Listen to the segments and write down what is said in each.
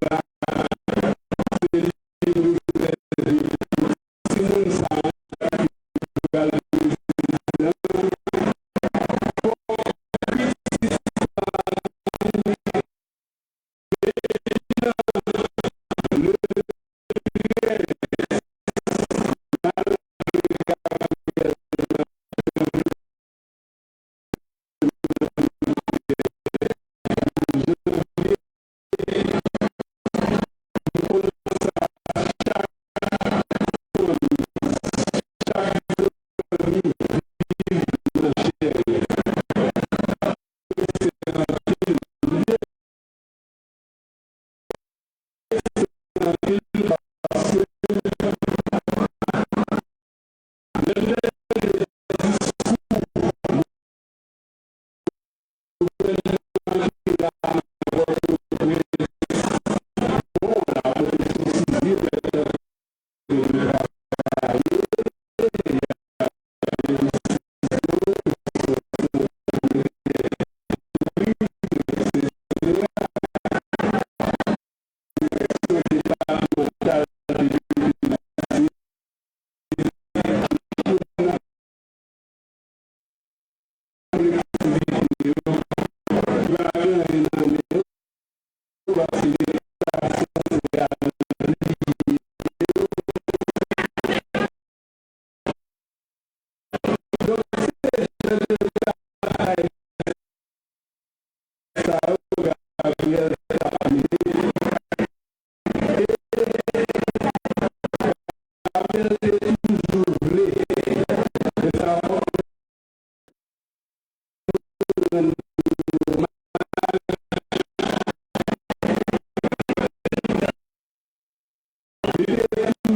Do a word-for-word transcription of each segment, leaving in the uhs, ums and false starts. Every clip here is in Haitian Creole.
la, se li ki dwe fè di timoun sa a ki pral prezidan, fò pitit sa a vin prezidan. Le treize,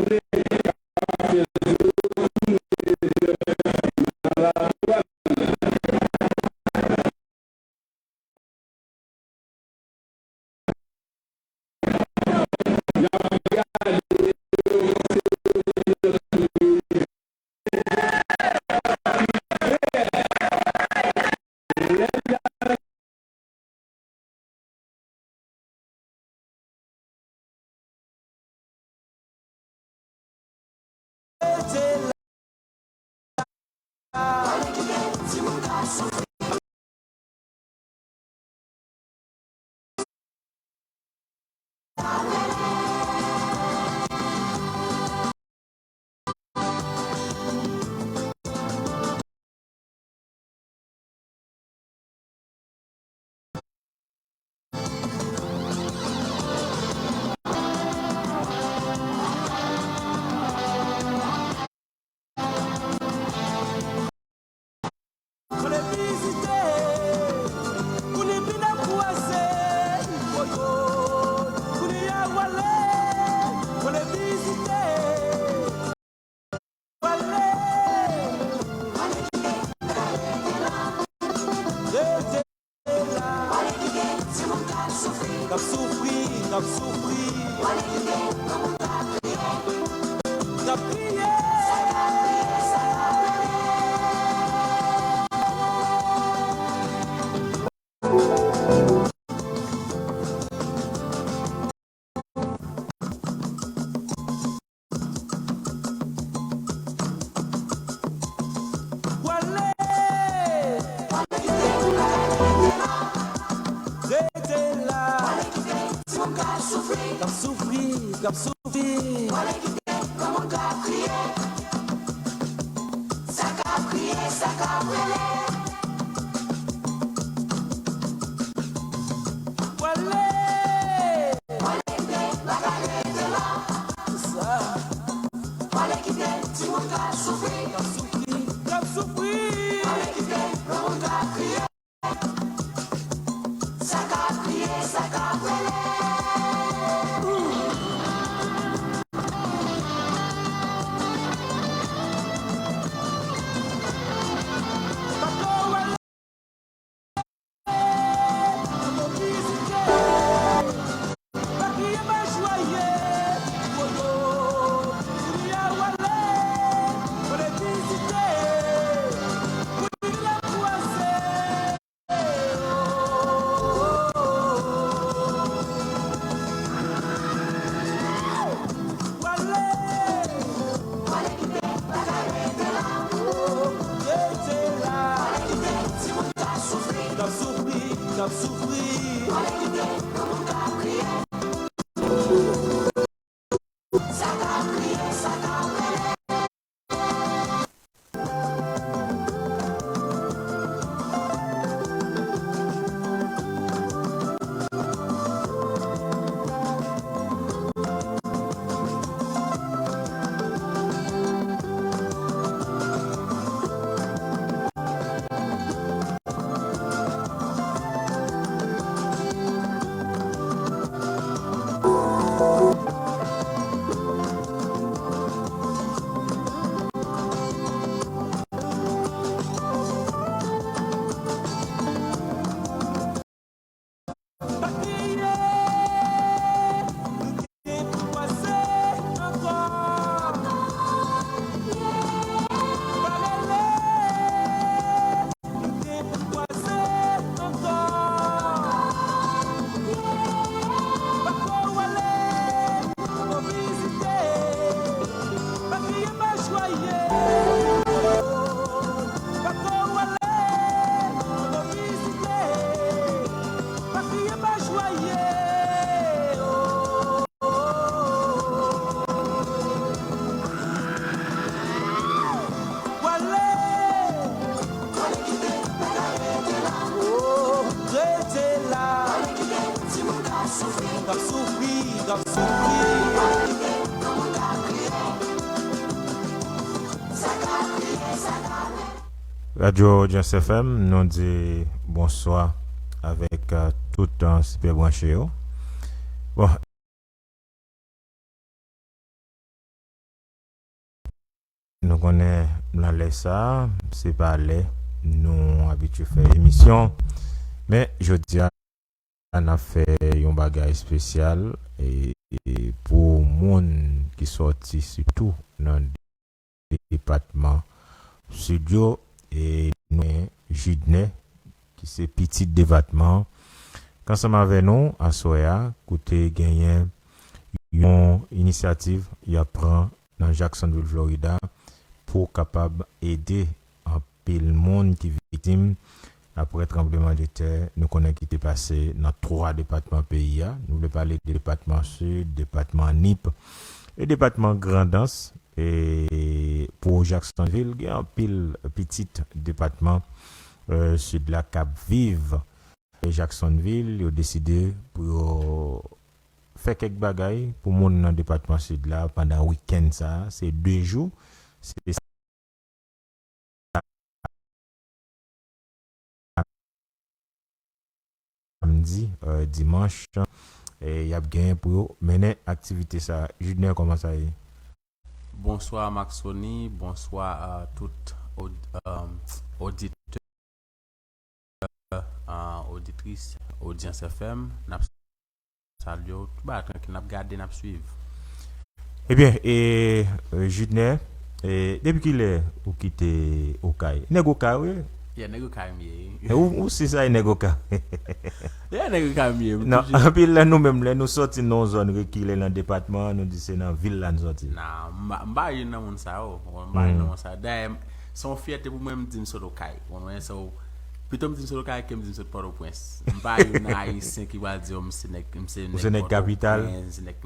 Gabriel K ap soufri, k ap soufri. K ap kriye. Pwale! Rete la! K ap soufri, k ap soufri. Sa k ap kriye, sa k ap rele. Pwale! Pwale kite bagay rete la. Sa. Pwale kite timoun k ap soufri. K ap soufri, k ap soufri. Pwale kite granmoun k ap kriye. Sa k ap kriye, sa k ap rele. Radyo Audience F M, nou di bonswa avèk, euh, tout, euh, sipè branche yo. Bon, nou konnen nan lè sa, se pa lè nou abitye fè emisyon, men jodi a, n ap fè yon bagay espesyal, e, e pou moun ki sòti sitou nan depatman Sid yo, e nou gen Judner, ki se pitit depatman an, k ansanm avè nou aswè a, kote genyen yon inisyativ y ap pran nan Jacksonville, Florida, pou kapab ede anpil moun ki viktim apre tranblemanntè nou konnen ki te pase nan twa depatman peyi a. Nou vle pale de depatman Sid, depatman Nip e depatman Grandans. E pou Jacksonville, gen anpil pitit depatman, euh, Sid la k ap viv Jacksonville. Yo deside pou yo fè kèk bagay pou moun nan depatman Sid la pandan wikenn sa a. Se de jou. Se samdi, euh, dimanch, e y ap genyen pou yo mennen aktivite sa a. Judner, kòman sa ye? Bonswa, Maxony. Bonswa a tout od-, euh, oditè, euh, oditris Audience F M. N ap Salye w, tout bagay trankil, n ap gade, n ap swiv. Ebyen, e, Judner, e, depi kilè ou kite Okay? Nèg Okay, wi? Yeah, nèg Okay m ye. E ou, ou si sa e nèg Okay. Yeah, nèg Okay m ye. Non, anpil lè nou menm, lè nou sòti nan yon zòn rekile nan depatman an, nou di se nan vil la n sòti. Nan, m pa, m pa youn nan moun sa yo. M pa youn nan moun sa yo. Dayè, se yon fyète pou mwen, m di m sot Okay. Ou konprann? So, pito m di m sot Okay ke m di m sot Pòtoprens. M pa youn nan Ayisyen ki pral di, "Oh, m se nèg, m se nèg Pòtoprens, m se nèg kapital."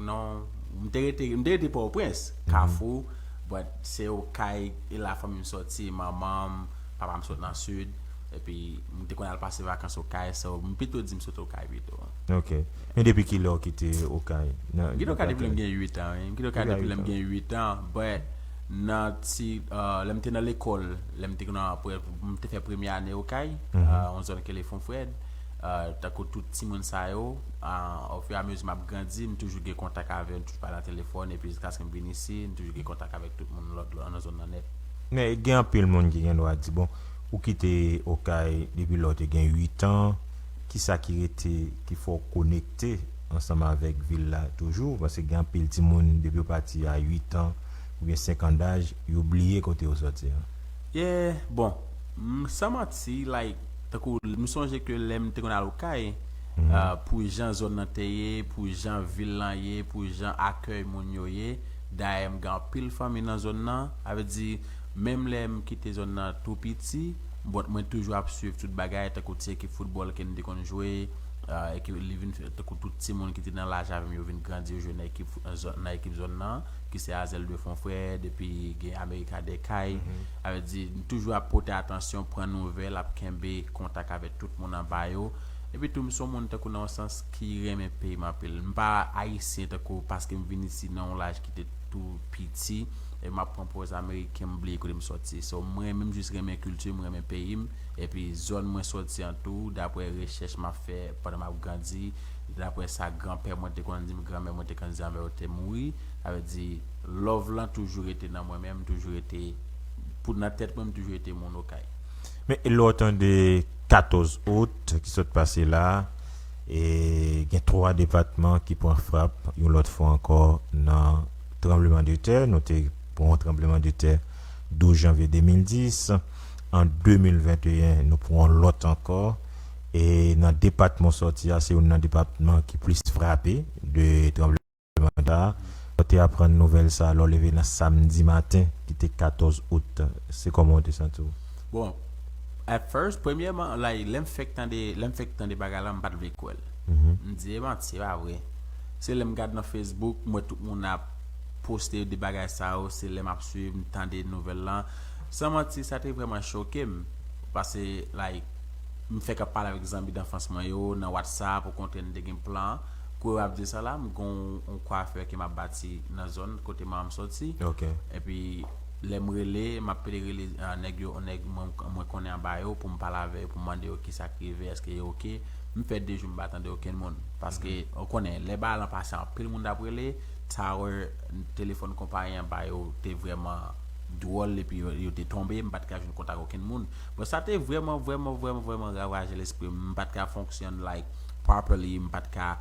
Non. M te rete, m te rete Pòtoprens, Kafou, but se Okay, e la fanmi m sòti, manman m, papa m sot nan Sid, epi m te konn al pase vakans Okay, so m pito di m sot Okay pito. Ok. Men depi kilè w kite Okay? M kite Okay depi lè m gen uit an, wi. M kite Okay depi lè m gen uit an, but nan ti, uh, lè m te nan lekòl, lè m te nan, m te fè premye ane Okay, uh, yon zòn ki rele Fonfrèd, uh, tankou tout timoun sa yo, uh, ofiramezu m ap grandi, m toujou gen kontak avè yo, m toujou pale nan telefòn, epi jiskaske m vin isi, m toujou gen kontak avèk tout moun lòt, lòt nan zòn nan nèt. Men gen anpil moun ki gen dwa di, bon, ou kite Okay depi lè w te gen uit an, kisa ki rete, ki fè w konekte ansanm avèk vil la toujou? Paske gen anpil timoun, depi yo pati a uit an oubyen senk an daj, yo bliye kote yo sòti an. Yeah, bon, m, san manti, like, tankou, m sonje ke lè m te konn al Okay, ah, pou jan zòn nan te ye, pou jan vil lan ye, pou jan akèy moun yo ye, dayè m gen anpil fanmi nan zòn nan, sa vle di, menm lè m kite zòn nan tou piti, bon, mwen toujou ap swiv tout bagay, tankou ti ekip foutbòl ke n te konn jwe, ah, e ke li vin fè, tankou tout timoun ki te nan laj avè m yo vin grandi, yo jwe nan ekip, nan zòn, nan ekip zòn nan, ki se Azèl de Fonfrèd, epi gen Amerika Dèkay. Sa vle di, m toujou ap pote atansyon, pran nouvèl, ap kenbe kontak avèk tout moun anba yo. Epi tou, m se yon moun, tankou nan yon sans, ki renmen peyi m anpil. M pa ayisyen tankou paske m vin isi nan yon laj ki te tou piti, e m ap pran pòz ameriken, m bliye kote m sòti. So, mwen renmen, m jis renmen kilti m, renmen peyi m, epi zòn mwen sòti an tou, daprè rechèch m ap fè pandan m ap grandi, daprè sa granpè mwen te konn di m, granmè mwen te konn di m, anvan yo te mouri, sa vle di, love lan toujou rete nan mwen menm, toujou rete, pou nan tèt mwen, m toujou rete moun Okay. Men lè w tande katòz out ki sot pase la, e gen twa depatman ki pran frap yon lòt fwa ankò nan tranblemanntè. Nou te pran yon tranblemanntè douz janvye de mil dis. An de mil venteyen, nou pran yon lòt ankò. E nan depatman w sòti a, se youn nan depatman ki plis frape de tranblemanntè. Ou te aprann nouvèl sa a lè w leve nan samdi maten, ki te katòz out. Se kòman w te santi w? Bon, at first, premyèman, like, lè m fèk tande, lè m fèk tande bagay la, m pa t vle kwè l. M di, "E manti, e pa vre." Se lè m gad nan Facebook, m wè tout moun ap poste de bagay sa yo, se lè m ap swiv, m tande nouvèl lan. San manti, sa te vrèman choke m. Paske, like, m fèk ap pale avèk zanmi danfans mwen yo nan WhatsApp, ou kontre n te gen plan. Kote w ap di sa la, m gon yon kwafè ke m ap bati nan zòn kote manman m sòti. Ok. Epi, lè m rele, m ap pede rele, ah, nèg yo, nèg mwen, mwen konnen anba yo, pou m pale avè yo, pou m mande yo kisa k rive, èske yo oke. M fè de jou m pa tande okenn moun. Paske, ou konnen, lè bagay lan pase, anpil moun t ap rele, tower, telefòn konpayi an ba yo te vrèman dwòl, epi yo, yo te tonbe, m pa t ka jwenn kontak okenn moun. Bon, sa te vrèman, vrèman, vrèman, vrèman ravaje lespri m. M pa t ka fonksyon, like, properly, m pa t ka,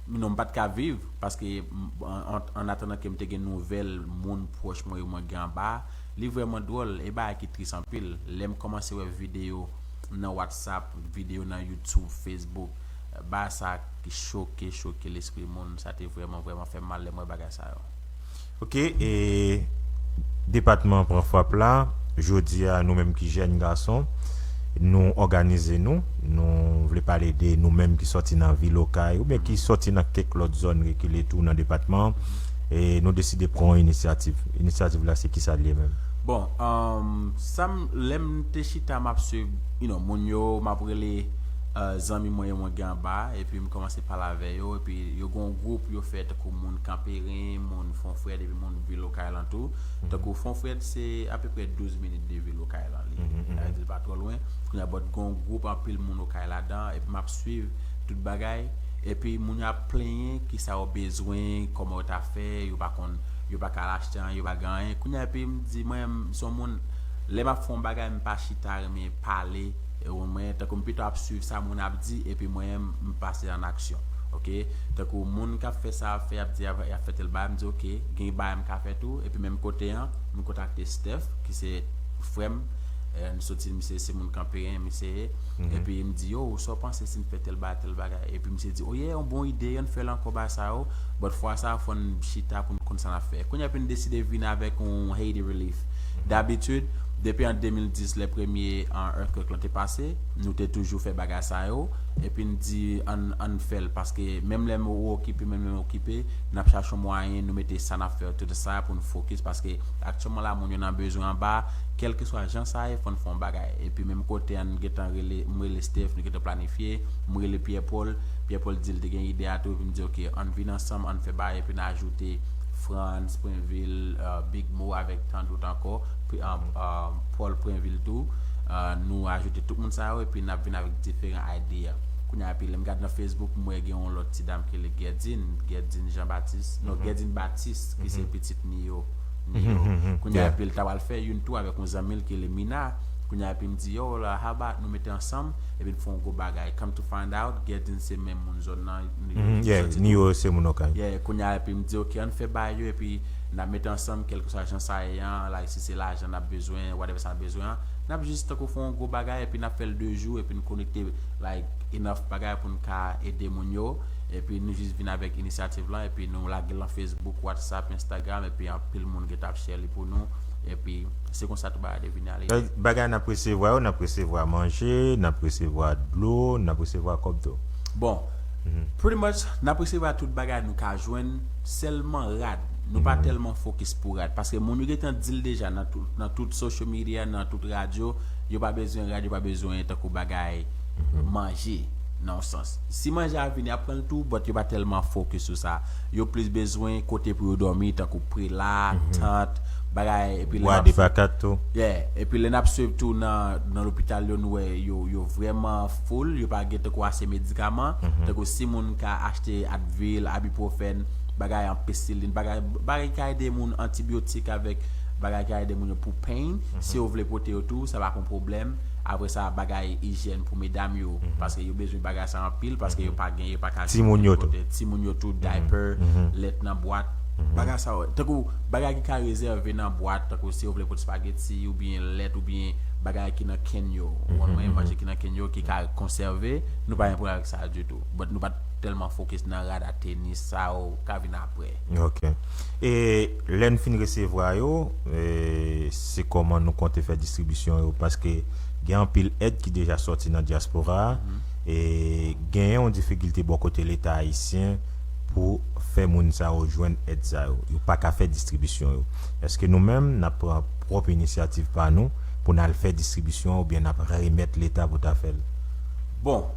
non, m pa t ka viv, paske, m, an, an, an atandan ke m te gen nouvèl moun pwòch mwen yo mwen gen anba, li vrèman dwòl, e bagay ki tris anpil. Lè m kòmanse wè videyo nan WhatsApp, videyo nan YouTube, Facebook, bagay sa ki choke, choke lespri moun, sa te vrèman, vrèman fè m mal lè m wè bagay sa yo. Ok, e depatman an pran frap la, jodi a, nou menm ki jèn gason, nou òganize nou, nou vle pale de nou menm ki sòti nan vil Okay, oubyen ki sòti nan kèk lòt zòn rekile tou nan depatman an, e nou deside pran yon inisyativ. Inisyativ la, se kisa l ye menm? Bon, um, sa m, lè m te chita, m ap swiv, you know, moun yo, m ap rele, uh, zanmi mwen yo mwen gen anba, epi m kòmanse pale avè yo, epi yo gen yon gwoup yo fè tankou moun Kanperen, moun Fonfrèd, epi moun vil Okay lan tou. Tankou Fonfrèd, se apeprè douz minit de vil Okay lan li ye. Sa vle di l pa twò lwen. Kounye a, but gen yon gwoup anpil moun Okay ladan, epi m ap swiv tout bagay. Epi moun yo ap plenyen kisa yo bezwen, kòman yo ta fè, yo pa konn, yo pa ka al achte anyen, yo pa gen anyen. Kounye a, epi m di, mwen, m se yon moun, lè m ap fè yon bagay, m pa chita renmen pale. E mwen, tankou m pito ap swiv sa moun ap di, epi mwen, m pase an aksyon. Ok, tankou moun k ap fè sa ap fè, y ap di y ap fè tèl bagay, m di ok, gen bagay m ka fè tou. Epi menm kote an, m kontakte Steph ki se frè m. Eh, n soti, misye se moun Kanperen misye ye. Epi m di yo, sa w panse si n fè tèl bagay, tèl bagay? Epi misye di, oh yeah, yon bon ide, ann fè l ankò, bagay sa yo. But fwa sa fò n chita pou n konn sa n ap fè. Kounye a epi n deside vin avèk yon Haiti Relief. Dabitid, depi an de mil dis, lè premye an earthquake lan te pase, nou te toujou fè bagay sa yo. Epi n di ann, ann fè l, paske menm lè m okipe, menm lè m okipe, n ap chache yon mwayen, nou mete sa n ap fè yo, tout sa pou n fokis, paske aktyèlman la, moun yo nan bezwen anba, kèlkeswa jan sa ye, fò n fè yon bagay. Epi menm kote an, n gentan rele, m rele Steph, nou gentan planifye, m rele Pierre Paul, Pierre Paul di l te gen ide a tou, epi m di ok, ann vin ansanm, ann fè bagay, epi n ajoute Frantz, Prenvil, uh, Big Mo avèk tan dòt ankò, Paul Prenvil tou. Uh, nou ajoute tout moun sa yo epi n ap vin avèk diferan idea. Kounye a epi lè m gade nan Facebook, m wè gen yon lòt ti dam ki rele Gerdine, Gerdine Jean Baptiste, non, Gerdine Baptiste, ki se pitit Nio. Nio. Kounye a epi l ta pral fè youn tou avèk yon zanmi l ki rele Mina. Kounye a epi m di yo la, how about nou mete ansanm epi n fè yon gwo bagay. Come to find out, Gerdine se menm moun zòn nan. Nio se moun Okay. Yeah, kounye a epi m di ok, ann fè bagay yo epi n ap mete ansanm, kèlkeswa jan sa ye an, like si se lajan n ap bezwen, whatever sa n ap bezwen an, n ap jis tankou fè yon gwo bagay epi n ap fè l de jou epi n konekte like enough bagay pou n ka ede moun yo. Epi nou jis vin avèk inisyativ lan epi nou lage l nan Facebook, WhatsApp, Instagram epi anpil moun gentan ap share li pou nou. Epi se konsa tou bagay te vini ale. Bagay n ap resevwa yo, n ap resevwa manje, n ap resevwa dlo, n ap resevwa kòb tou. Bon, pretty much, n ap resevwa tout bagay nou ka jwenn, sèlman rad. Nou pa tèlman fokis pou rad, paske moun yo gentan di l deja nan tout, nan tout social media, nan tout radyo, yo pa bezwen rad, yo pa bezwen tankou bagay manje, nan yon sans. Si manje a vini, y ap pran l tou, but yo pa tèlman fokis sou sa. Yo plis bezwen kote pou yo dòmi, tankou prela, tant, bagay, epi lè n ap swiv, yeah, epi lè n ap swiv tou nan, nan lopital yo, nou wè yo, yo vrèman full, yo pa gen tankou ase medikaman, tankou si moun ka achte Advil, ibuprofen, bagay, ampicilline, bagay, bagay ki ka ede moun, antibyotik avèk bagay ki ka ede moun yo pou pain, si yo vle pote yo tou, sa pa kon pwoblèm. Apre sa, bagay ijyèn pou medam yo, paske yo bezwen bagay sa anpil, paske yo pa gen, yo pa ka timoun yo tou, diapè, lèt nan bwat, bagay sa yo. Tankou bagay ki ka rezève nan bwat, tankou si yo vle pote spaghetti, oubyen lèt, oubyen bagay ki nan kenn yo, ou konprann mwen, manje ki nan kenn yo, ki ka konsève, nou pa gen pwoblèm avèk sa ditou. But nou pa tèlman fokis nan rad ak tenis, sa yo ka vin apre. Ok. E lè n fin resevwa yo, e se kòman nou konte fè distribisyon yo? Paske gen anpil èd ki deja sòti nan dyaspora a, e genyen yon difikilte bò kote Leta ayisyen pou fè moun sa yo jwenn èd sa yo. Yo pa ka fè distribisyon yo. Èske nou menm, n ap pran pwòp inisyativ pa nou pou n al fè distribisyon oubyen n ap remèt Leta pou ta fè l? Bon,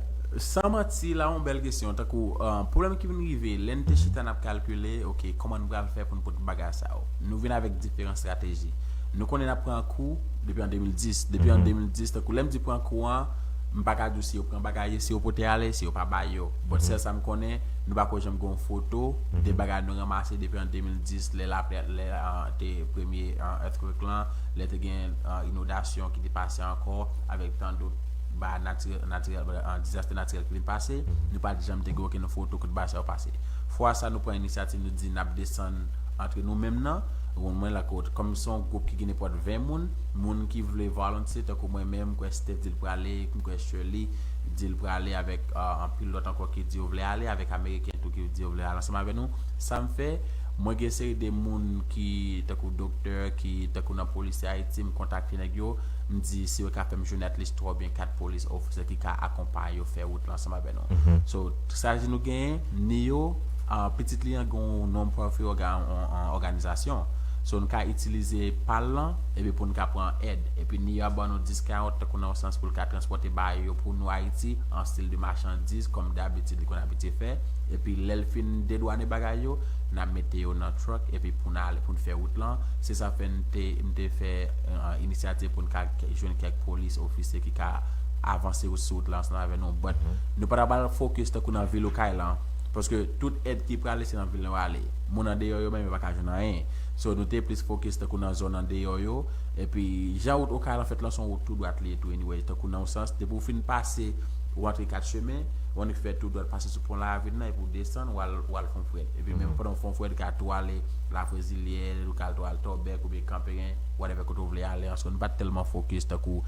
san manti, la yon bèl kesyon. Tankou, uh, pwoblèm ki vin rive, lè n te chita n ap kalkile, ok, kòman n pral fè pou n pote bagay sa yo? Nou vin avèk diferan estrateji. Nou konnen n ap pran kou depi an de mil dis. Depi an de mil dis, tankou lè m di pran kou an, m pa ka di w si yo pran bagay yo, si yo pote ale, si yo pa bay yo. But sèl sa m konnen, nou pa ko janm gen yon foto de bagay nou ranmase depi an de mil dis, lè laplè, lè, uh, te premye, uh, earthquake lan, lè te gen, uh, inondasyon ki te pase ankò, avèk tan dòt bagay natirèl, natirèl, uh, dezastè natirèl ki vin pase, nou pa t janm te gen okenn foto kote bagay sa yo pase. Fwa sa nou pran inisyativ, nou di n ap desann antre nou menm nan, ou konprann mwen, la kot, kòm se yon gwoup ki gen nenpòt ven moun, moun ki vle volonte, tankou mwen menm, m kwè Steph di l prale, m kwè Shirley di l prale avèk, uh, anpil lòt ankò ki di yo vle ale, avèk Ameriken tou ki di yo vle ale ansanm avè nou. Sa m fè, mwen gen seri de moun ki, tankou doktè, ki, tankou nan polis Ayiti, m kontakte nèg yo, m di si yo ka fè m jwenn at least twa oubyen kat polis officer ki ka akonpaye yo fè wout la ansanm avè nou. So, estrateji nou genyen, Nio, uh, pitit li an gen yon non-profit òga-, yon, yon òganizasyon. So, nou ka itilize pal lan, epi pou n ka pran èd. Epi Nio ap ban nou diskawont, tankou nan yon sans pou l ka transpòte bagay yo pou nou Ayiti, an stil de machandiz, kòm dabitid li konn abitye fè. Epi lè l fin dedwane bagay yo, n ap mete yo nan truck, epi pou n ale, pou n fè wout lan. Se sa fè n te, m te fè, uh, inisyativ pou n ka k-, jwenn kèk polis ofisye ki ka avanse sou wout lan ansanm avè nou. But nou pa ta pral fokis tankou nan vil Okay lan, paske tout èd ki prale se nan vil nou ale. Moun andeyò yo menm yo pa ka jwenn anyen. So nou te plis fokis tankou nan zòn andeyò yo. Epi jan wout Okay lan fèt lan se yon wout tou dwat li ye tou anyway. Tankou nan yon sans, depi w fin pase, ou antre kat chemen, Ou annik fè tou dwat pase sou pon Lavin nan epi w desann, w al, w al Fonfrèd. Epi menm pandan w Fonfrèd, ka tou ale Lafrezilyè, ou ka tou al Tòbèk oubyen Kanperen, whatever kote w vle ale, paske nou pa t tèlman fokis tankou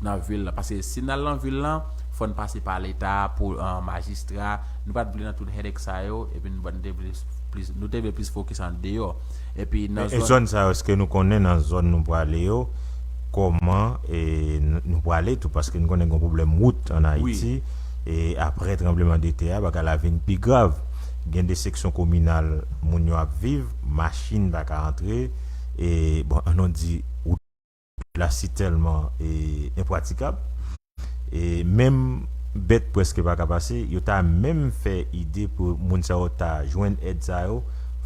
nan vil lan. Paske si n al nan vil lan, fò n pase pa leta, pou majistra. Nou pa t vle nan tout headache sa yo, epi nou, nou te vle plis, nou te vle plis fokis andeyò. Epi nan zòn sa yo, èske nou konnen nan zòn nou prale yo, kòman e, nou prale tou, paske nou konnen gen pwoblèm wout ann Ayiti, e apre tranbleman de tè a, bagay la vin pi grav. Gen de seksyon kominal moun yo ap viv, machin pa ka antre, e bon, ann nou di, wout la si tèlman e, enpratikab. E menm bèt prèske pa ka pase, yo ta menm fè ide pou moun sa yo ta jwenn èd sa yo,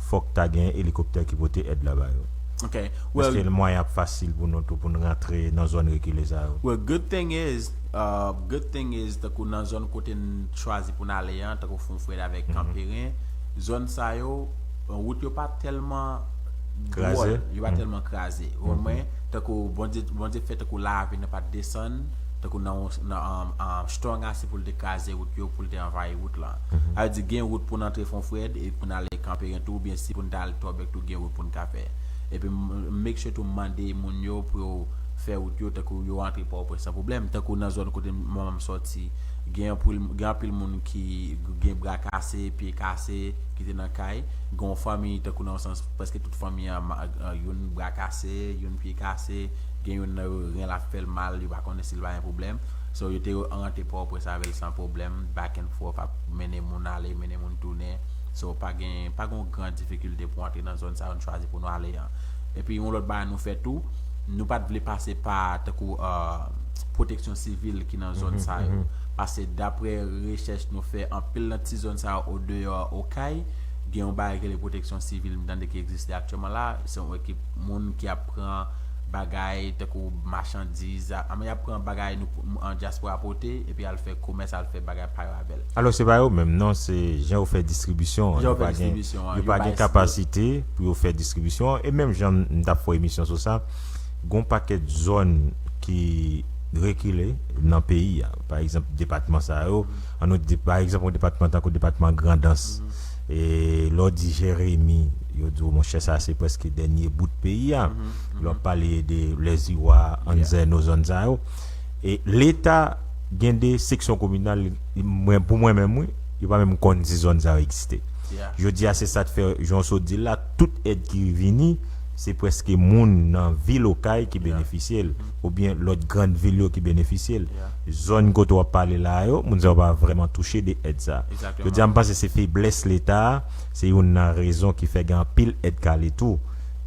fòk ta gen elikoptè ki pote èd la ba yo. Ok. Èske mwayen ap fasil pou nou tou pou n rantre nan zòn rekile sa yo? Well, good thing is, uh, good thing is, tankou nan zòn kote n chwazi pou n ale an, tankou Fonfrèd avèk Kanperen, zòn sa yo, wout yo pa tèlman dwòl, yo pa tèlman kraze. Ou konprann? Tankou Bondye, Bondye fè tankou Lavin nan pa t desann, tankou nan, nan um, um, strong ase pou l te kraze wout yo, pou l te anvayi wout lan. Sa vle di gen wout pou n antre Fonfrèd e pou n ale Kanperen tou, oubyen si pou n ta ale Tòbèk tou, gen wout pou n ka fè. Epi m, make sure tou m mande moun yo pou yo fè wout yo, tankou yo antre Pòtoprens san pwoblèm. Tankou nan zòn kote manman m sòti, gen anpil, gen anpil moun ki gen bra kase, pye kase, ki te nan kay. Gen yon fanmi, tankou nan yon sans, prèske tout fanmi an, ma- an, youn bra kase, youn pye kase, gen youn nan yo ren l ap fè l mal, yo pa konnen si l pa gen pwoblèm. So, yo te rantre Pòtoprens avè l san pwoblèm, back and forth, ap mennen moun ale, mennen moun tounen. So, pa gen, pa gen yon gran difikilte pou antre nan zòn sa yo n chwazi pou nou ale an. Epi, yon lòt bagay nou fè tou, nou pa t vle pase pa, tankou, uh, pwoteksyon sivil ki nan zòn sa yo. Paske, daprè rechèch nou fè, anpil nan ti zòn sa yo, odeyò Okay, gen yon bagay ki rele pwoteksyon sivil, m tande ki egziste aktyèlman la. Se yon ekip moun ki ap pran bagay, tankou machandiz, a- a- y ap pran bagay nou, an dyaspora pote, epi al fè komès, al fè bagay pa yo avè l. Alò, se pa yo menm, non, se jan yo fè distribisyon an. Jan yo fè distribisyon an, yo pa gen kapasite pou yo fè distribisyon an. E menm jan m t ap fè emisyon sou sa, gon pakèt zòn ki rekile nan peyi a. Pa egzanp, depatman sa yo, an nou di, pa egzanp, yon depatman tankou depatman Grandans. E lè w di Jeremi, yo di w, monchè, sa se prèske dènye bout peyi a. Lè w ap pale de Lèziwa, Anzèno, zòn sa yo. E Leta gen de seksyon kominal, mwen, pou mwen menm, wi, yo pa menm konn si zòn sa yo egziste. Jodi a, se sa k fè, jan w sot di l la, tout èd ki vini, se prèske moun nan vil Okay ki benefisye l, oubyen lòt grann vil yo ki benefisye l. Zòn kote w ap pale la yo, moun sa yo pa vrèman touche de èd sa. Jodi a, m panse se feblès Leta a, se youn nan rezon ki fè gen anpil èd kale tou.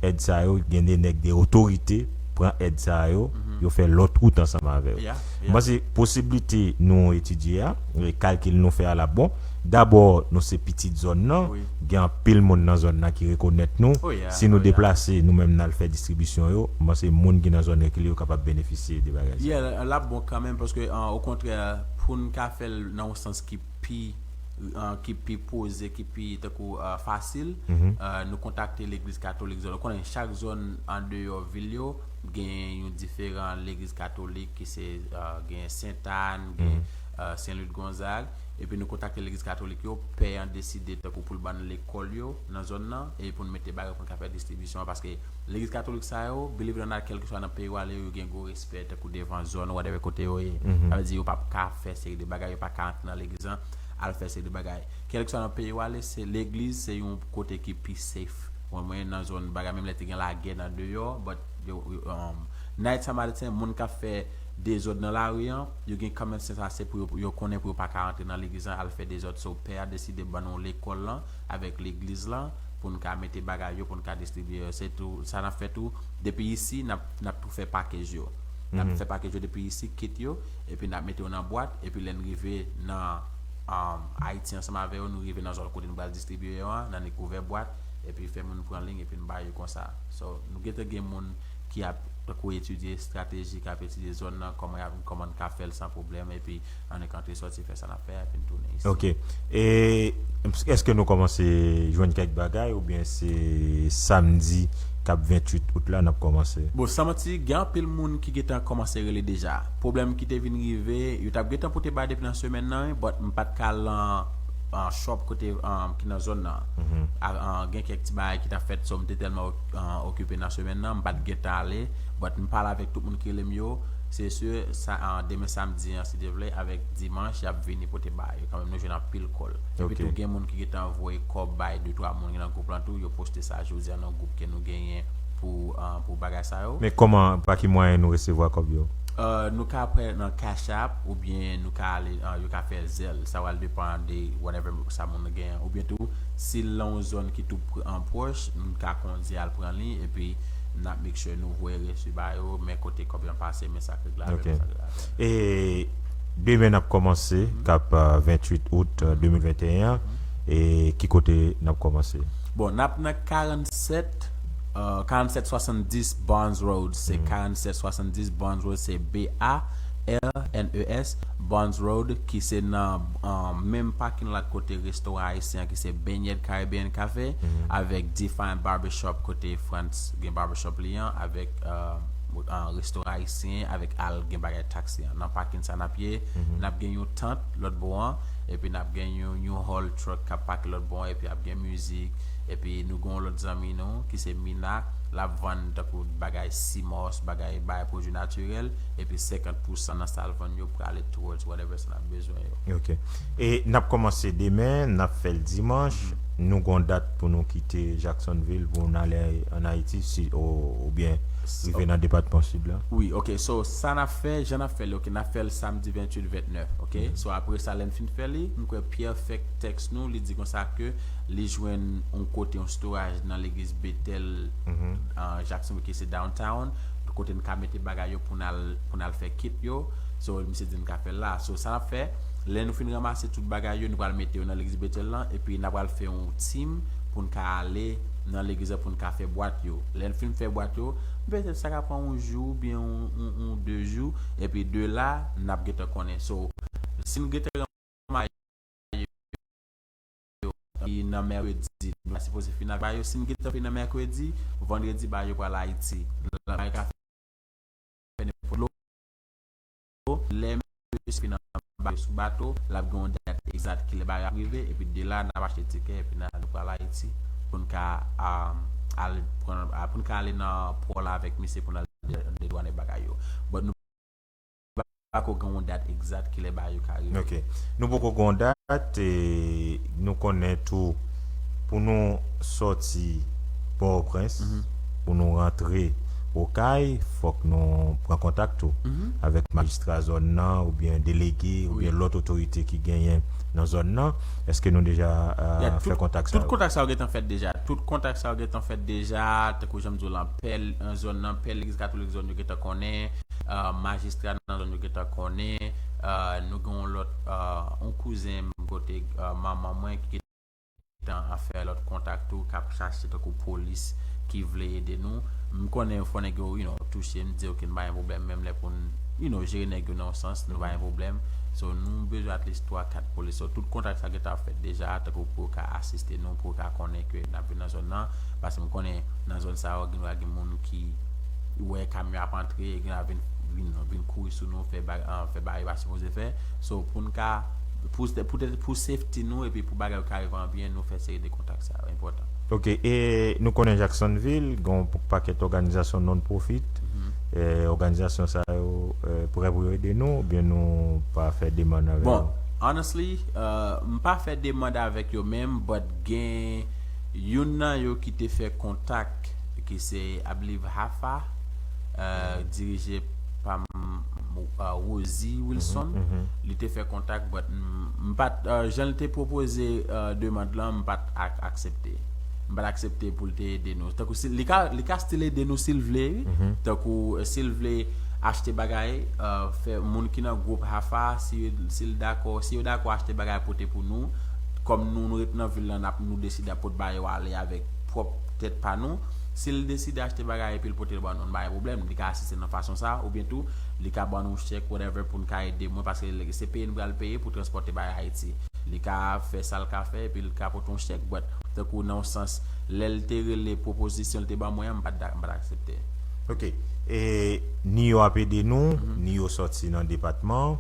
Èd sa yo, gen de nèg, de otorite, pran èd sa yo, yo fè lòt wout ansanm avè yo. M panse posiblite nou etidye a, e kalkil nou fè a la bon. Dabò, nou se pitit zòn nan, gen anpil moun nan zòn nan ki rekonèt nou. Si nou deplase, nou menm n al fè distribisyon yo, m panse moun ki nan zòn rekile yo kapab benefisye de bagay sa. Yeah, l ap bon kanmenm, paske, an, okontrè, pou n ka fè l nan yon sans ki pi, an, ki pi poze, ki pi, tankou, a, fasil, a, nou kontakte legliz katolik zòn. Ou konnen chak zòn andeyò vil yo, gen yon diferan legliz katolik ki se, a, gen Sentàn, gen, a, Sen Lwi Gonzag. Epi nou kontakte legliz katolik yo, pè an deside tankou pou l ban n lekòl yo nan zòn nan, e pou n mete bagay pou n ka fè distribisyon an, paske legliz katolik sa yo, believe it or not, kèlkeswa nan peyi w ale, yo gen gwo respè tankou devan zòn, whatever kote yo ye. Sa vle di yo p ap ka fè seri de bagay, yo pa ka antre nan legliz lan, al fè seri de bagay. Kèlkeswa nan peyi w ale, se legliz, se yon kote ki pi safe. Bon, mwen nan zòn bagay, menm lè te gen lagè nan deyò, but yo, yo, um, Night Samaritan, moun k ap fè dezòd nan lari an, yo gen common sense ase pou yo, yo konnen pou yo pa ka antre nan legliz lan al fè dezòd. So, pè a deside ban nou lekòl lan avèk legliz lan pou n ka mete bagay yo, pou n ka distribiye yo. Se tou, sa n ap fè tou, depi isi, n ap, n ap tou fè pakej yo. N ap fè pakej yo depi isi, kit yo, epi n ap mete yo nan bwat, epi lè n rive nan, um, Ayiti ansanm avè yo, nou rive nan zòn kote n pral distribiye yo an, n annik ouvè bwat, epi fè moun pran liy, epi n ba yo konsa. So, nou gentan gen moun ki ap tankou etidye estrateji k ap etidye zòn nan, kòman y ap, kòman n ka fè l san pwoblèm, epi annik antre sòti fè sa n ap fè a, epi n tounen isi. Ok. E èske nou kòmanse jwenn kèk bagay oubyen se samdi k ap venntuit out la n ap kòmanse? Bon, san manti, gen anpil moun ki gentan kòmanse rele deja. Pwoblèm ki te vin rive, yo t ap gentan pote bagay depi nan semèn nan, wi, but m pa t ka al nan uh, shop kote um, ki nan zòn nan. Mm -hmm. Gen kèk ti bagay ki t ap fèt, so m te tèlman uh, okipe nan semèn nan, m pa t gentan ale, but m pale avèk tout moun ki rele m yo, se si sa, uh, demen samdi an, si Dye vle, avèk dimanch, y ap vini pote bagay yo. Kanmenm nou jwenn anpil kòl. Epi okay. Tou gen moun ki gentan voye kòb bay de twa moun ki nan gwoup lan tou, yo poste sa jodi an nan gwoup ke nou genyen pou, uh, pou bagay sa yo. Men kòman, pa ki mwayen nou resevwa kòb yo? Uh, nou ka pran nan Cash App oubyen nou ka ale, uh, yo ka fè Zelle. Sa pral depann de whatever sa moun nan genyen. Oubyen tou, si l nan yon zòn ki tou pr- an pwòch, nou ka kondi al pran li epi n ap make sure nou voye resi ba yo, men kote kòb yo an pase, men sa k regle avè okay. Men sa k regle avè. E demen n ap kòmanse, k ap uh, venntuit out uh, de mil venteyen an, e ki kote n ap kòmanse? Bon, n ap nan karannsèt, uh, karannsèt swasanndis Barnes Road, se mm. Karannsèt swasanndis Barnes Road, se B A R N E S, Barnes Road, ki se nan uh, menm pakin lat kote restoran ayisyen an ki se Benyèd Caribbean Cafe, mm. Avèk Define Barbershop kote Frantz gen barbershop li an, avèk uh, uh, restoran ayisyen, avèk al gen bagay taksi an. Nan pakin sa n ap ye, mm -hmm. N ap gen yon tant lòt bò an, epi n ap gen yon, yon haul truck k ap pake lòt bò an, epi ap gen mizik, epi nou gen yon lòt zanmi nou ki se Mina, l ap vann tankou bagay simòs, bagay, bagay pwodui natirèl, epi senkant pousan nan sa l vann yo prale towards whatever sa n ap bezwen yo. Ok. E n ap kòmanse demen, n ap fè l dimanch, mm -hmm. Nou gen yon dat pou nou kite Jacksonville pou n ale an Ayiti si, oubyen rive nan depatman sid la? Wi, ok. So, sa n ap fè, jan n ap fè l, ok, n ap fè l samdi venntuit, vennèf, ok? Mm -hmm. So, apre sa, lè n fin fè li, m kwè Pierre fèk tèks nou, li di konsa ke li jwenn yon kote, yon storage nan legliz Bethel, mm -hmm. uh, Jacksonville, ki se downtown, kote n ka mete bagay yo pou n al, pou n al fè kit yo. So, misye di n ka fè l la. So, sa n ap fè, lè nou fin ranmase tout bagay yo, nou pral mete yo nan legliz Bethel lan, epi n ap pral fè yon team pou n ka ale nan legliz la pou n ka fè bwat yo. Lè n fin fè bwat yo, petèt sa ka pran yon jou oubyen yon, yon, yon de jou, epi de la, n ap gentan konnen. So, si n gentan ranmase yo, epi nan mèkredi, nou ta sipoze fin ak bagay yo. Si n gentan fin nan mèkredi, vandredi, bagay yo pral Ayiti. Bagay ka fè nenpòt lè. Lè misye fin ak bagay yo sou bato, l ap gen yon dat egzat kilè bagay yo ap rive, epi de la, n ap achte tikè, epi n al, nou pral Ayiti pou n ka um, al pran, pou n ka ale nan pò la avèk misye pou n al de- dedwanen bagay yo. But nou pako gen yon dat egzat kilè bagay yo ka rive. Ok. Nou poko gen yon dat, e nou konnen tou pou nou sòti Pòtoprens, pou nou rantre Okay, fòk nou pran kontak tou avèk majistra zòn nan oubyen delege oubyen lòt otorite ki genyen nan zòn nan. Èske nou deja uh, fè kontak sa yo? Tout kontak sa yo gentan fèt deja. Tout kontak sa yo gentan fèt deja, tankou jan m di w lan, pè zòn nan, pè legliz katolik zòn yo gentan konnen, uh, majistra nan zòn yo gentan konnen, uh, nou gen yon lòt, uh, yon kouzen m kote uh, manman mwen ki gentan ap fè lòt kontak tou, k ap chache tankou polis ki vle ede nou. M konnen yon fwa nèg yo, you know, touche, m di ok, n pa gen pwoblèm, menm lè pou n, you know, jere nèg yo nan yon sans, nou pa gen pwoblèm. So, nou bezwen at least twa, kat polis. So, tout kontak sa gentan ap fèt deja, tankou pou yo ka asiste nou, pou yo ka konnen ke n ap vin nan zòn nan. Paske m konnen nan zòn sa yo, gen dwa gen moun ki wè kamyon ap antre, gen dwa vin, vin, vin kouri sou nou, fè bagay, fè bagay yo pa sipoze fè. So, pou n ka, pou, pou, pou safety nou, epi pou bagay yo ka rive an byen, nou fè seri de kontak sa yo, enpòtan. Ok, e nou konnen Jacksonville, gen yon pakèt òganizasyon non-profit, e, òganizasyon sa yo e, prè pou yo ede nou, oubyen nou pa fè demann avè yo? Bon, honestly, uh, m pa fè demann avèk yo menm, but gen youn nan yo ki te fè kontak, ki se, I believe, Hafa, uh, dirije pa m, uh, Rosie Wilson. Li te fè kontak, but m, m pa t, uh, jan l te pwopoze uh, demann lan, m pa t ak, aksepte. M pa t aksepte pou l te ede nou. Tankou si, li ka, li ka still ede nou si l vle, wi. Tankou uh, si l vle achte bagay, uh, fè moun ki nan gwoup Hafa, si, si l dakò, si yo dakò achte bagay pote pou nou, kòm nou, nou ret nan vil lan, n ap, nou deside ap pot bagay yo ale avèk pwòp tèt pa nou. Si l deside achte bagay epi l pote l ban nou, n pa gen pwoblèm. Li ka asiste nan fason sa, oubyen tou, li ka ban nou chèk, whatever, pou n ka ede mwen, paske se peye n pral peye pou transpòte bagay Ayiti. Li ka fè sa l ka fè, epi l ka pote yon chèk, but, tankou nan yon sans, lè l te rele pwopozisyon l te ban mwen an, m pa t da- m pa t aksepte. Ok. E Nio ap ede nou, Nio sòti nan depatman.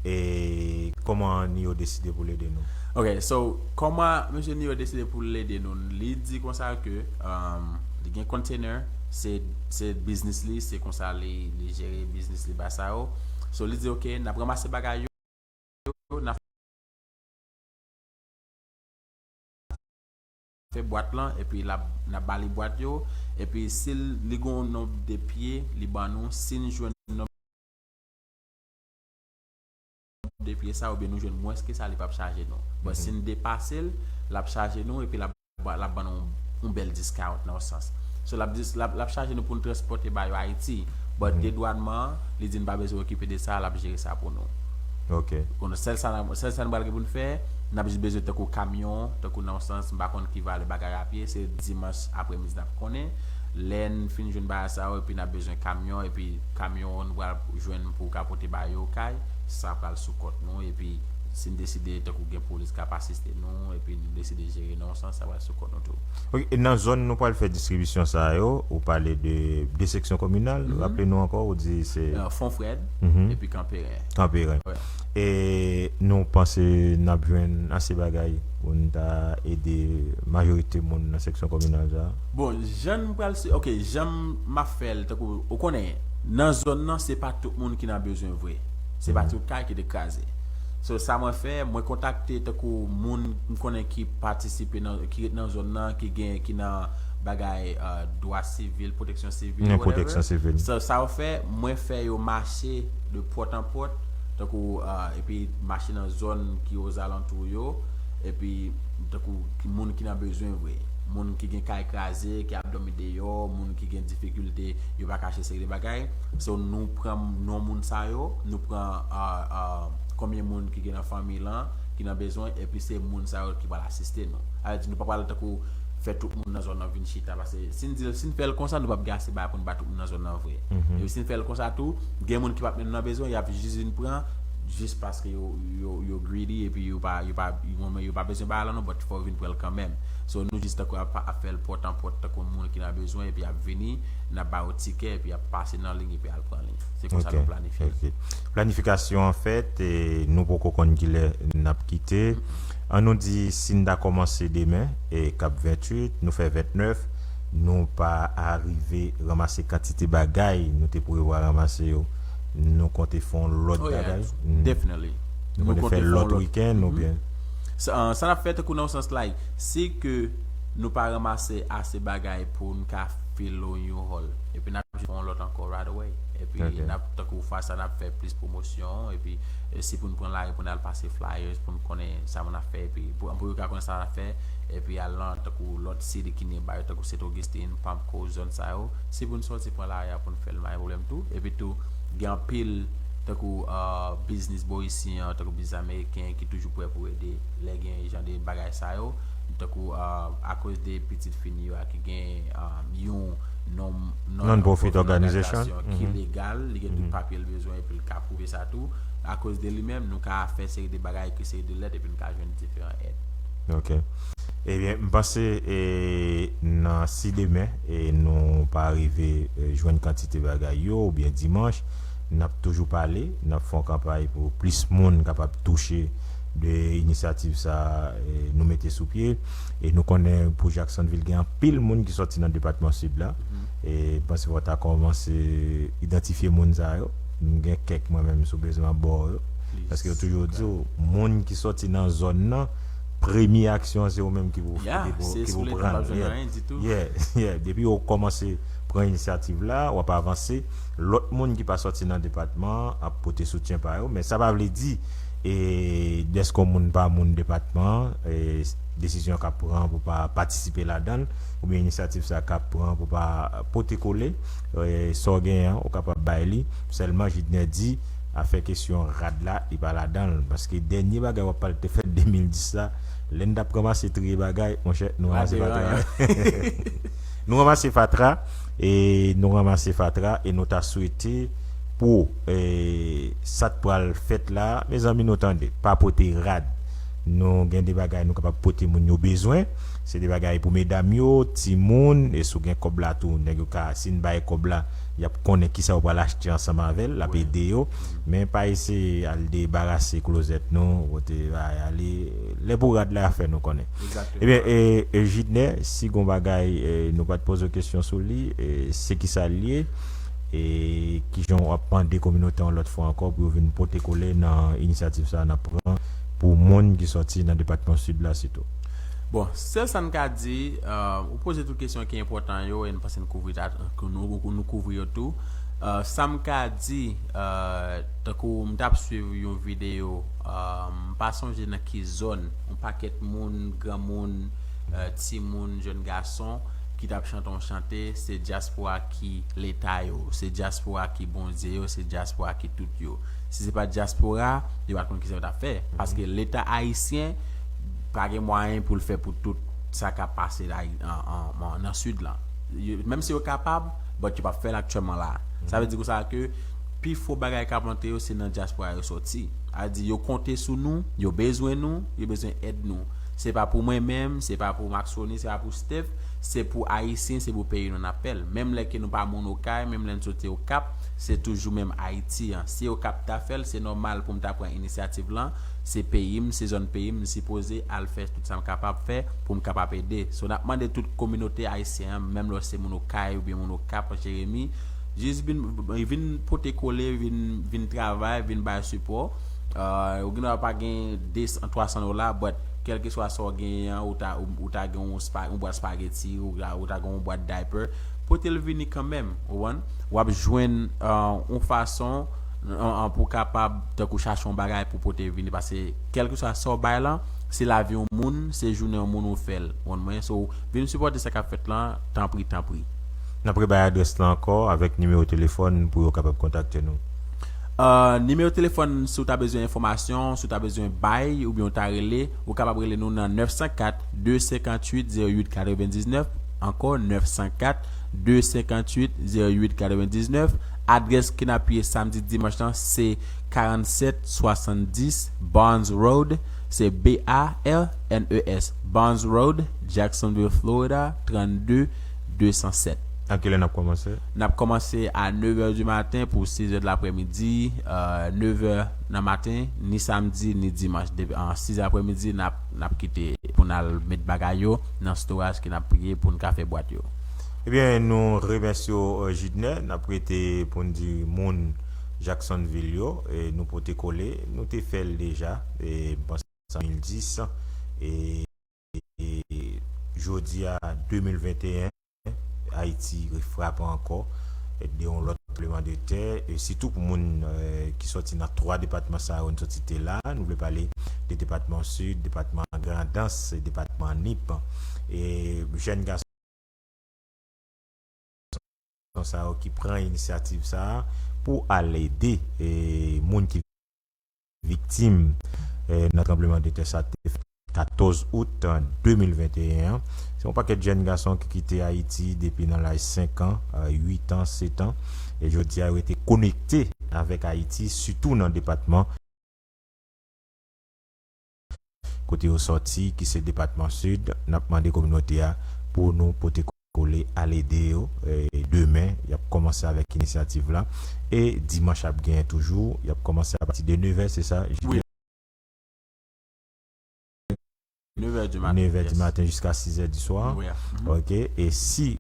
E kòman Nio deside pou l ede nou? Ok, so, kòman mesye Nio deside pou l ede nou? Li di konsa ke um, li gen container, se se biznis li, se konsa li li jere biznis li ba sa yo. So, li di, ok, n ap ranmase bagay yo, n ap fè bwat lan, epi l ap n ap ba li bwat yo, epi si li gen yon nonb de pye, li ban nou, si n jwenn nonb de pye sa, oubyen nou jwenn mwens ke sa, li p ap chaje nou. But si n depase l, l ap chaje nou, epi l ap l ap ban nou yon bèl discount nan yon sans. So, l ap dis- l ap l ap chaje nou pou n transpòte ba yo Ayiti. But dedwannman an, li di n pa bezwen okipe de sa, l ap jere sa pou nou. Ok. Kounye sèl sa n ap- sèl sa n pral gen pou n fè, n ap jis bezwen tankou kamyon, tankou nan yon sans, m pa konn ki valè bagay a pye, se dimanch apremidi n ap konnen. Lè n fin jwenn bagay sa yo, epi n ap bezwen kamyon, epi kamyon nou pral jwenn pou ka pote ba yo kay, sa pral sou kont nou, epi si n deside tankou gen polis k ap asiste nou, epi nou deside jere nan yon sans, sa pral sou kont nou tou. Ok, e nan zòn nou pral fè distribisyon sa yo, ou pale de de seksyon kominal, raple nou ankò, ou di se Euh, Fon Frèd, Mhm. epi Kanperen. Kanperen. Ouais. E nou panse n ap jwenn ase bagay pou n ta ede majorite moun nan seksyon kominal sa? Bon, jan m pral se, ok, jan m ap fè l, tankou, ou konnen, nan zòn nan, se pa tout moun ki nan bezwen vre. Se pa tout kay ki te kraze. So, sa mwen fè, mwen kontakte tankou moun m konnen ki patisipe nan, ki ret nan zòn nan, ki gen, ki nan bagay euh, dwa sivil, pwoteksyon sivil, Nan whatever. Pwoteksyon sivil. Sa, sa yo fè, mwen fè yo mache de pòt an pòt, tankou, euh, epi mache nan zòn ki ozalantou yo, epi tankou ki moun ki nan bezwen vre, moun ki gen kay kraze, ki ap dòmi deyò, moun ki gen difikilte, yo pa ka achte seri de bagay. So, nou pran non moun sa yo, nou pran euh, euh, konbyen moun ki gen nan fanmi lan, ki nan bezwen, epi se moun sa yo ki pral asiste nou. Sa vle di nou pa pral tankou fè tout moun nan zòn nan vin chita, paske si n di l, si n fè l konsa, nou p ap gen ase bagay pou n ba tout moun nan zòn nan vre. Epi si n fè l konsa tou, gen moun ki p ap menm nan bezwen, y ap jis vin pran, jis paske yo, yo, yo greedy, epi yo pa, yo pa, yo, yo pa bezwen bagay la non, but fò yo vin pran l kanmenm. So, nou jis tankou ap, ap fè l pòt an pòt, tankou moun ki nan bezwen, epi y ap vini, n ap ba yo tikè, epi y ap pase nan liy, epi y al pran li. Se konsa nou planifye. Ok. Planifikasyon an fèt, e nou poko konn kilè n ap kite. An nou di, si n ta kòmanse demen, e k ap venntuit, nou fè vennèf, nou pa arive ranmase kantite bagay nou te prevwa ranmase yo, nou konte fè yon lòt Oh, yeah. Bagay? Definitely. Nou konte fè lòt wikenn oubyen? Sa, sa n ap fè tankou nan yon sans like, si ke nou pa ranmase ase bagay pou n ka fill on yon hall, epi n ap jwenn yon lòt ankò right away. Epi Ok. N ap tankou fwa sa n ap fè plis pwomosyon, epi e, si pou n pran lari pou n al pase flyers, pou n konnen sa moun ap fè, epi pou, pou yo ka konnen sa n ap fè, epi al nan tankou lòt city ki nearby yo, tankou Saint Augustine, Palm Coast, zòn sa yo, si pou n sòti pran lari a pou n fè l, pa gen pwoblèm tou, epi tou, gen anpil tankou uh, biznis bò isi an, tankou biznis ameriken ki toujou prè pou ede lè gen jan de bagay sa yo, tankou uh, akoz de pitit fi New York ki gen um, yon non Non-profit organization. Ki legal, li gen tout papye l bezwen epi l ka pwouve sa tou. Akoz de li menm, nou ka fè seri de bagay, ekri seri de lèt epi n ka jwenn diferan èd. Ok. Ebyen, m panse e, nan si demen e, nou pa rive e, jwenn kantite bagay yo oubyen dimanch, n ap toujou pale, n ap fè yon kanpay pou plis moun kapab touche de inisyativ sa e, nou mete sou pye. E nou konnen pou Jacksonville gen anpil moun ki sòti nan depatman sid la. E m panse fò ta kòmanse idantifye moun sa yo. M gen kèk mwen menm sou bezwen bò yo. Paske yo toujou di w, moun ki sòti nan zòn nan, premye aksyon se ou menm ki pou ki pou pran. Yeah, yeah. Depi ou kòmanse pran inisyativ la, w ap avanse. Lòt moun ki pa sòti nan depatman an ap pote soutyen pa yo. Men sa pa vle di e dèske yon moun pa moun depatman an, e desizyon k ap pran pou pa patisipe ladan l, oubyen inisyativ sa k ap pran pou pa pote kole, e sa w genyen an, ou kapab bay li. Sèlman, Jidner di, afè kesyon rad la, li pa ladan l. Paske dènye bagay w ap pale te fèt de mil dis la, lè n t ap ranmase triye bagay, monchè, nou ranmase pa triye. Nou ranmase fatra, e nou ranmase fatra, e nou ta swete pou, e, sa t pral fèt la, mezanmi, nou tande, pa pote rad. Nou gen de bagay nou kapab pote moun yo bezwen. Se de bagay pou medam yo, timoun, e si w gen kòb la tou, nèg yo ka, si n bay kòb la, y ap konnen kisa yo pral achte ansanm avè l, l ap ede yo. Men pa eseye al debarase klozèt nou, pote bagay ale. Lè pou rad la fè nou konnen. Ebyen, e, e, Jidnè, si gon bagay, e, nou pa t poze w kesyon sou li, e, se kisa l ye, e kijan w ap mande kominote an lòt fwa ankò pou yo vin pote kole nan inisyativ sa a n ap pran pou moun ki sòti nan depatman Sid la sitou? Bon, sèl sa n ka di, e, ou poze tout kesyon ki enpòtan yo, e n panse n kouvri, nou, nou kouvri yo tou. E, sa m ka di, e, tankou m t ap swiv yon videyo, e, m pa sonje nan ki zòn, yon pakèt moun, granmoun, e, timoun, jèn gason, ki t ap chante yon chante, se dyaspora ki leta yo, se dyaspora ki Bondye yo, se dyaspora ki tout yo. Si se pa t dyaspora, yo pa t konn kisa yo t ap fè. Paske leta ayisyen pa gen mwayen pou l fè pou tout sa k ap pase la, an, an, an, nan Sid lan. Yo, menm si yo kapab, but yo p ap fè l aktyèlman la. Sa vle di konsa ke pifò bagay k ap antre yo, se nan dyaspora yo sòti. A di, yo konte sou nou, yo bezwen nou, yo bezwen èd nou. Se pa pou mwen menm, se pa pou Maxoni, se pa pou Steph, se pou Ayisyen, se pou peyi nou n ap fè l. Menm lè ke nou pa moun Okay, menm lè n soti Okap, se toujou menm Ayiti an. Si Okap ta fè l, se nòmal pou m ta pran inisyativ lan. Se peyi m, se zòn peyi m, m sipoze al fè tout sa m kapab fè pou m kapab ede. So, n ap mande tout kominote ayisyen an, menm lè w se moun Okay oubyen moun Okap, Jeremi, jis vin, vin pote kole, vin, vin travay, vin bay sipò. E, ou gendwa pa gen de san, twa san dola, but kèlkeswa sa w genyen an, ou ta, ou, ou ta gen yon spa-, yon bwat spageti, ou ta, ou ta gen yon bwat diaper, pote l vini kanmenm, ou konprann? W ap jwenn, e, yon fason, e, e, pou w kapab, tankou, chache yon bagay pou pote vini, paske kèlkeswa sa w bay lan, se lavi yon moun, se jounen yon moun ou fè l, ou konprann mwen? So, vin sipòte sa k ap fèt lan, tanpri, tanpri. N ap rebay adrès la ankò avèk nimewo telefòn pou yo kapab kontakte nou. E, nimewo telefòn, si w ta bezwen enfòmasyon, si w ta bezwen bay, oubyen w ta rele, ou kapab rele nou nan nèf san kat, de senkantuit, zewo uit katrevendiznèf. Ankò, nèf san kat, de senkantuit, zewo uit katrevendiznèf. Adrès ke n ap ye samdi, dimanch lan, se karannsèt swasanndis Barnes Road, se B A R N E S, Barnes Road, Jacksonville, Florida, trannde de san sèt. A kilè n ap kòmanse? N ap kòmanse a nevè di maten pou sizè de laprèmidi, e, nevè nan maten, ni samdi, ni dimanch. Depi, a, sizè aprèmidi, n ap, n ap kite pou n al met bagay yo nan storage ke n ap priye pou n ka fè bwat yo. Ebyen, nou remèsye w, e, Jidnè. N ap rete pou n di moun Jacksonville yo, e nou pote kole, nou te fè l deja, e m panse an mil dis, e, e jodi a, de mil venteyen, Ayiti refrape ankò de yon lòt tranblemanntè, e sitou pou moun, e, ki sòti nan twa depatman sa yo, n sòti te la, nou vle pale de depatman Sid, depatman Grandans, e depatman Nip. E jèn gason sa yo ki pran inisyativ sa a pou al ede, e, moun ki viktim, e, nan tranblemanntè sa te fèt katòz out, e, de mil venteyen an. Se yon pakèt jèn gason ki kite Ayiti depi nan laj senk an, e, uit an, sèt an. E jodi a, yo rete konekte avèk Ayiti, sitou nan depatman kote yo sòti, ki se depatman Sid. N ap mande kominote a pou nou pote kole, al ede yo. E demen, y ap kòmanse avèk inisyativ la. E dimanch ap genyen toujou. Y ap kòmanse apati de nevè, se sa, Wi. Nevè di maten, nevè di maten jiska sizè di swa. Wi. Mhm. Ok. E si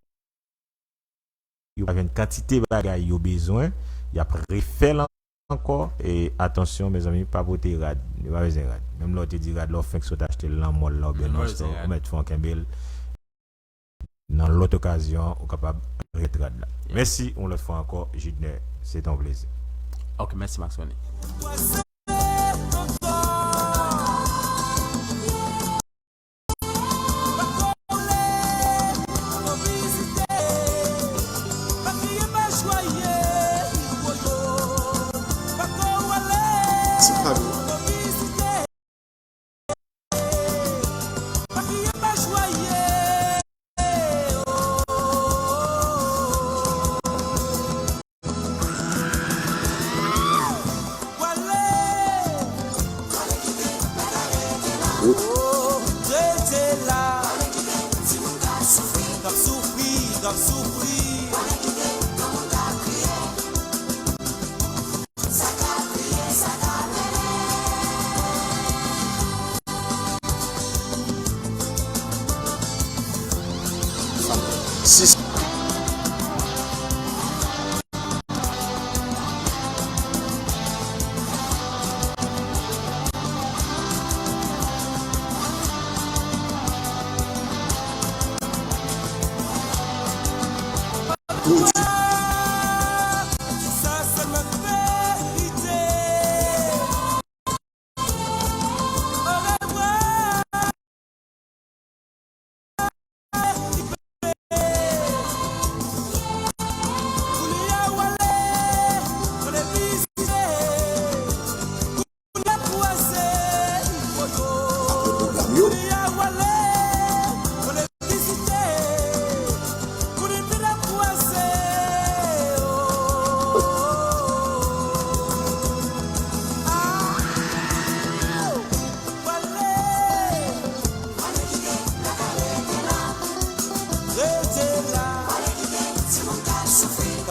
yo pa jwenn kantite bagay yo bezwen, y ap refè l ankò. E atansyon, mezanmi, pa pote rad. Yo pa bezwen rad. Menm lè w te di rad la, w fenk sot achte l nan mòl la oubyen nan stò, ou mèt fè w kenbe l. Nan lòt okazyon, ou kapab remèt rad la. Mèsi yon lòt fwa ankò, Jidnè. Se te yon plezi. Ok, mèsi, Maxoni.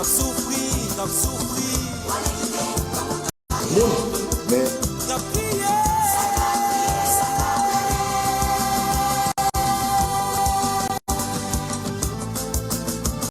Soufri, n ap soufri. Moun,